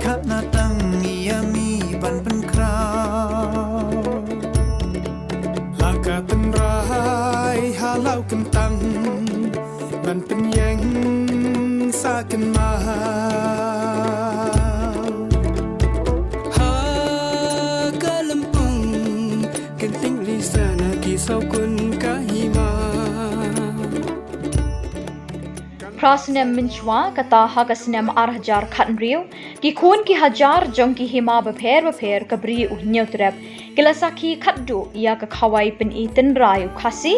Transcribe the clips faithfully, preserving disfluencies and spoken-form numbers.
Khat na tang ïa mi ban pynkhraw. La ka tynrai ha law kyntang ban pynïeng sa kynmaw. Ha ka lympung kan ting lisa na ki saw kun ka hima. Phra snem mynshuwa, kata ha ka snem ar hajar khathynriew, ki khun ki hajar jong ki hima bapher bapher ka Bri U Hynñiewtrep ki la sakhi khatduh ïa ka khawai pyni tynrai u Khasi,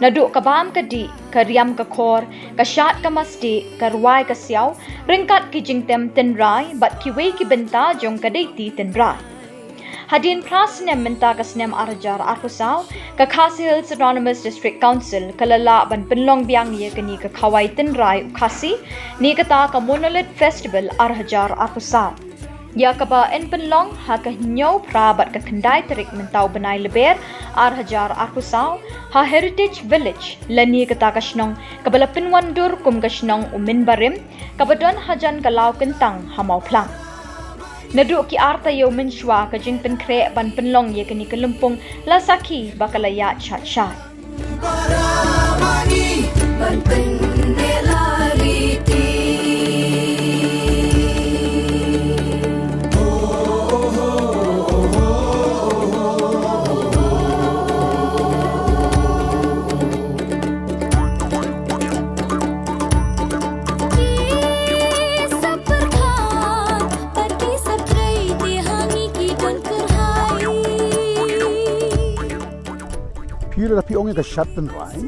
naduh ka bam ka dih, ka riam ka khor, ka shad ka mastieh, ka rwai ka siaw, ryngkat ki jingtem tynrai bad kiwei ki bynta jong ka deiti tynrai. Hadien phra snem mynta ka snem ar hajar arphew saw, ka Khasi Hills Autonomous District Council ka la lah ban pynlong biang ïa kane ka khawai tynrai u Khasi, ne kata ka Monolith Festival ar hajar arphew saw, ïa kaba yn pynlong ha ka hynñiew, phra bad ka khyndai tarik mynta u bnai Lber ar hajar arphew saw, ha Heritage Village, lane kata ka shnong kaba la pynwandur kum ka shnong U Mynbarim, kaba don hajan ka law kyntang ha Mawphlang. Naduh ki ar taïew mynshuwa, ka jingpynkhreh ban pynlong ïa kane ka lympung la sakhi ba ka la ïaid shat shat. Phi la phi ong ïa ka shad tynrai.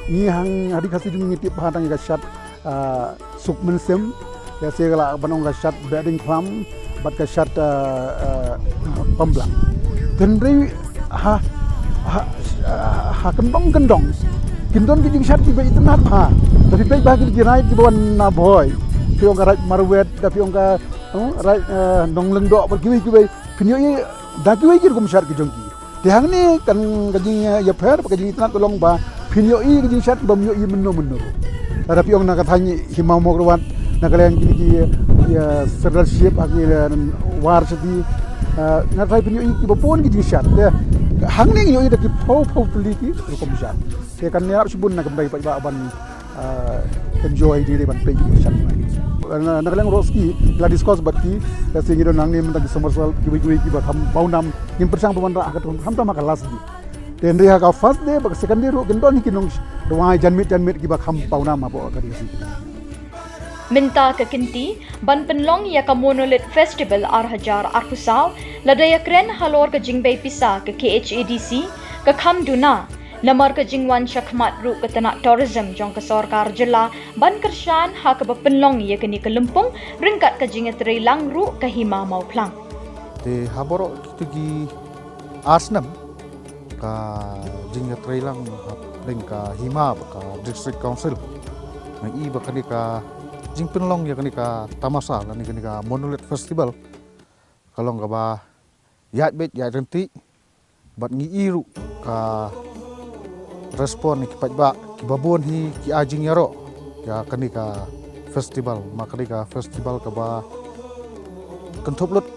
Ngi hang ha ri Khasi jong ngi ngi tip bha tang ïa ka shad, ah, suk mynsiem. Ïa se ka la ban ong ka shad behding khlam bad ka shad, ah, ah, pamblang. Tynrai ha, ha, ha kyndong kyndong kin don ki jingshad kiba itynnad bha. Da phi peit bha ki, ki raid kiba wan na Bhoi. Phi ong ka raid Marwet, da phi ong ka, hmm, raid, eh, Nonglyngdoh bad kiwei kiwei. Phin ïohi da kiwei ki rukom shad ki jong ki. Te hangne kan ka jingïapher bad ka jingitynnad ka long ba phin ïohi ka jingshad bym ïohi mynno mynno ruh. Lada phi ong na ka thaiñ Hima Mawkyrwat, na ka liang kine ki, ïa, Serdar Ship ha ki, ïa, War City, eh, na thaiñ phin ïohi kiba bun ki jingshad. Te hangne ngi ïohi da ki phew phew tylli ki rukom shad. Te kan ïarap shibun na ka bynta ki paidbah ban, ah, enjoy, dei ban peit ïa ki shad. Na, na ka liang Roski la discuss bad ki, ka sngi ngi don hangne mynta ki somersault, kiwei kiwei kiba kham pawnam, ngim pyrshang ban wanrah ha ka, khamtam ha ka last day. Te hynrei ha ka first day bad ka second day ruh kin don hi ki nongrwai janmiet janmiet kiba kham pawnam hapoh ka ri. Mynta ka kynti ban pynlong ïa ka Monolith Festival ar hajar arphew saw, lada ïakren halor ka jingbei pisa ka K H A D C ka kham duna, namar ka jingwan shakhmat ruh ka tnat tourism jong ka sorkar jylla ban kyrshan ha kaba pynlong ïa kane ka lympung ryngkat ka jingïatreilang ruh ka Hima Mawphlang. Te ha baroh kito ki ar snem ka jingïatreilang hapdeng ka Hima bad ka District Council, nga i ba kane ka jingpynlong ïa kane ka tamasa lane kane ka Monolith Festival ka long kaba ïaid beit ïaid ryntih. Bad ngi i ruh ka respond ki paidbah kiba bun hi ki ai jingïaroh ïa kane ka festival, ma kane ka festival kaba kynthup lut,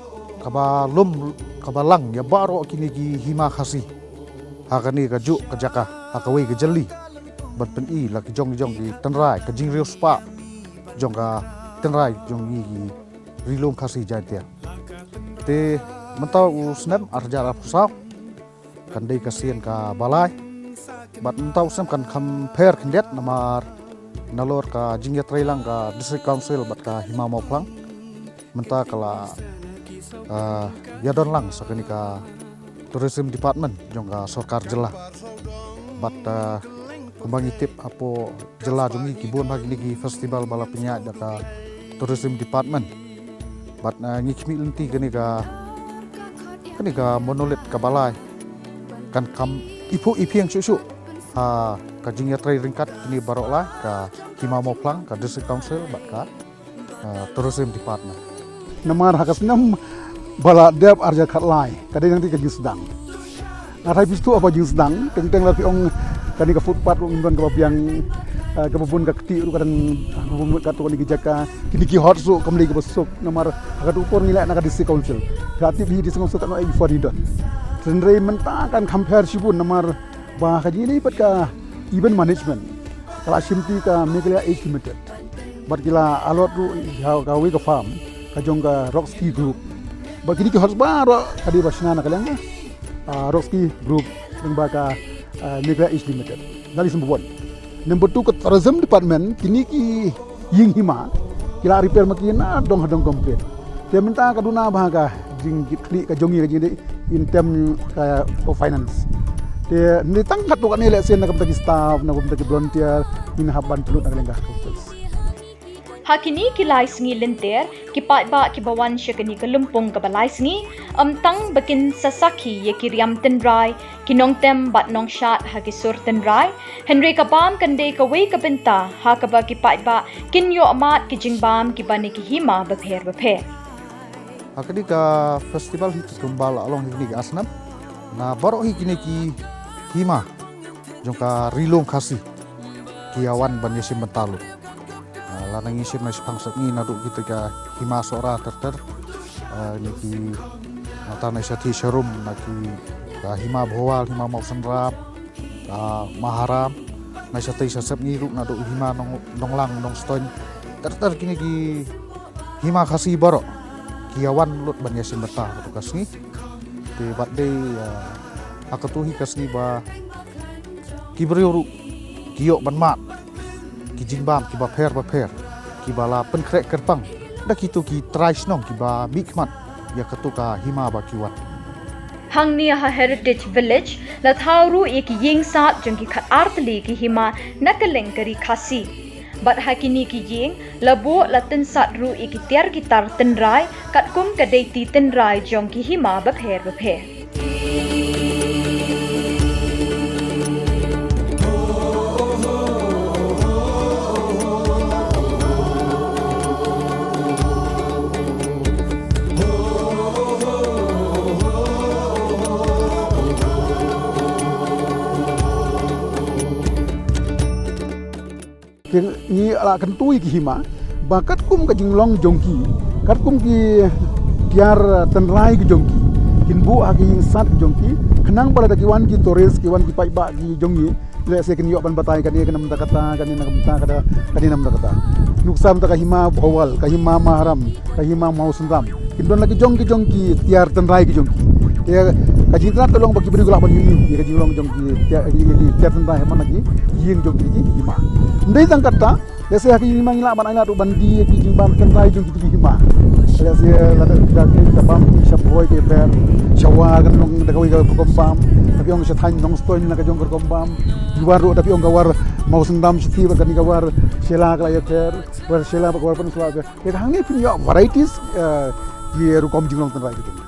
kaba lum, kaba lang ïa baroh kine ki hima Khasi ha kane kajuh ka jaka, ha kawei ka jylli, ban pyni la ki jong ki jong ki tynrai, ka jingriewspah jong ka tynrai jong ngi ki Ri Lum Khasi Jaiñtia. Te mynta u snem ar hajar arphew saw kan dei ka sien kaba lai. Bad mynta u snem kan kham pher khyndiat namar nalor ka jingïatreilang ka District Council bad ka Hima Mawphlang, mynta ka la, ah, ïadon lang sa kane ka Tourism Department jong ka sorkar jylla. Bad, ah, kumba ngi tip hapoh jylla jong ngi ki bun bha kine ki festival ba la pynïaid da ka Tourism Department. Bad, ah, ngi khmih lynti kane ka, kane ka monolith kaba lai kan kham iphuh iphieng shuh shuh ha ka jingïatrei ryngkat kine baroh lai, ka Hima Mawphlang, ka District Council bad ka, ah, Tourism Department. Namar ha ka snem ba la dep ar hajar khatlai ka dei nangta ka jingsdang. Nga tharai phi sngewthuh ba jingsdang, teng teng la phi ong kane ka footpath ruh ngim don kaba biang, eh, kaba bun ka kti ruh ka dang, eh, kaba bun katto katne ki jaka, kine ki hot soh kam dei kaba suk, namar ha katto ka por ngi leh na ka District Council. Ka tip hi District Council katno ei before ngi don. Hynrei mynta kan kham pher shibun namar ba ka jingïadei bad ka event management ka la shimti ka Meghalaya Age Limited. Bad ki la allot ruh ïa kawei ka farm ka jong ka Rock Ski Group. Bad kine ki horse baroh ka dei ba shna na ka liang ka, ah, Rock Ski Group lyngba ka, ah, Meghalaya Age Limited. Kane ka number one. Number two, ka Tourism Department, kine ki ïing hima ki la repair ma ki na dong ha dong complete. Te mynta ka duna ba ka jingkitkhlieh ka jong ngi ka jingdei in term ka, of finance. Te ngi tang katto katne lehse na ka bynta ki staff, na ka bynta ki volunteer, ngin hap ban pynlut na ka liang ka hotels. Ha kine ki lai sngi lynter, ki paidbah kiba wan sha kane ka lympung kaba lai sngi, ym tang ba kin sa sakhi ïa ki riam tynrai, ki nongtem bad nongshad ha ki sur tynrai, hynrei ka bam kan dei kawei ka bynta ha kaba ki paidbah kin ïoh mad ki jingbam kiba na ki hima bapher bapher. Ha kane ka festival hi kumba la long ha kine ki ar snem, na baroh hi kine ki hima jong ka Ri Lum Khasi ki ïa wan ban ïa shim bynta lut. Ah, lada ngi shim na shaphang sepngi naduh kita ka hima Sohra ter ter. Ah, kine ki nangta na shathie sharum na ki ka hima Bhowal, hima Mawsynram, ka Maharam, na shathie sha sepngi ruh naduh hima Nong, Nonglang, Nongstoiñ. Ter ter kine ki hima Khasi baroh ki ïa wan lut ban ïa shim bynta ha kato ka sngi. Te bad dei, ah, ha kato hi ka sngi ba ki briew ruh ki ïoh ban mad ki jingbam kiba pher bapher kiba la pynkhreh kyrpang da kito ki trai shnong kiba mihkhmat ïa kato ka hima ba ki wan. Hangne ha Heritage Village la thaw ruh ïa ki ïing sad jong ki khatar tylli ki hima na kylleng ka Ri Khasi. Bad ha kine ki ïing la buh la tynsad ruh ïa ki tiar ki tar tynrai katkum ka deiti tynrai jong ki hima bapher bapher. Ki, ngi la kyntu ïa ki hima ba katkum ka jinglong jong ki, katkum ki tiar tynrai ki jong ki, kin buh ha ki ïing sad ki jong ki, khnang ba lada ki wan ki tourist, ki wan ki paidbah ki jong ngi, lehse kin ïoh ban batai kane ka namar kata, kane na ka bynta kata, kane na ka bynta kata. Nuksa mynta ka hima Bhowal, ka hima Maharam, ka hima Mawsynram. Kin don la ki jong ki jong ki tiar tynrai ki jong ki. Te ka jingïatylli ka long ba ki briew ki lah ban ïohi ïa ka jinglong jong ki tiar, ki, ki tiar tynrai ha man la ki ïing jong ki, ki hima. Ym dei tang katta, lehse ha ki hima ngi lah ban ailad ruh ban die ïa ki jingbam tynrai jong ki, ki hima. Lehse lada ka, ka bam ki sha Bhoi ka pher, sha War kan long da kawei ka rukom bam, da phi ong sha thaiñ Nongstoiñ la ka jong ka rukom bam. Ki War ruh da phi ong ka War Mawsynram shathie bad kane ka War Shella ka la ïapher, War Shella bad ka War Pynursla ka. Te hangne phin ïoh varieties, eh, ki rukom jinglong tynrai ki jong ngi.